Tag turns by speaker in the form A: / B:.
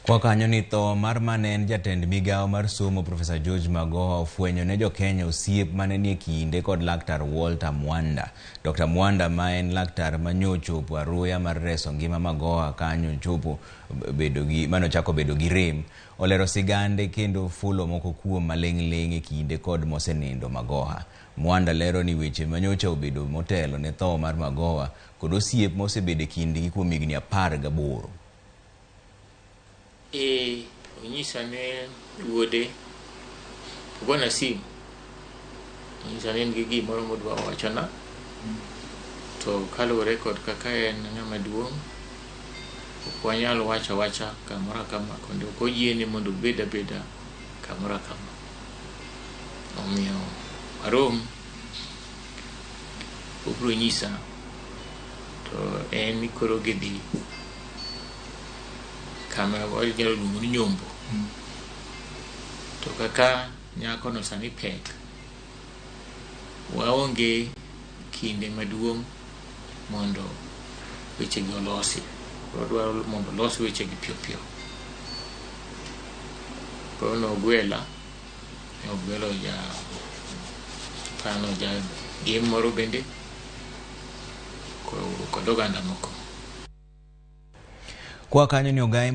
A: Kwa kanyo ni tho mar mane en jatend migawo mar somo Profesa George Magoha ofwenyo ne jokenya osiep mane nie kinde kod laktar Walter Mwanda. Dr. Mwanda ma en laktar manyochopo aruya mar reso ngima Magoha kanyo chopo bedo gi manochako bedo gi rem olero sigande kendo fulo moko kuom maling'ling' e kinde kod mosenindo Magoha. Mwanda lero ni weche manyocha obedo motelo ne tho mar Magoha kod osiep mosebedo e kindgi kuom higni 18.
B: E onyisa ne wuode ogona simu onyisa ni en gi gimoro modwa wachona to kaluwore kod kaka en ng'ama duong' ok wanyal wacho awacha kamoro akama kendo ok oyiene mondo obed abeda kamoro akama. Omiyo warom obiro nyisa to en koro gidhi kama wanyalo luongo ni nyombo. To kaka nyako no sani pek, waonge kinde maduong' mondo wechegi olosi. Wadwaro mondo olos wechegi piyo piyo. Koro nogwela, nogwelo ja pano ja gem moro bende kod oganda moko.
A: Kwa kanyo ni ogaye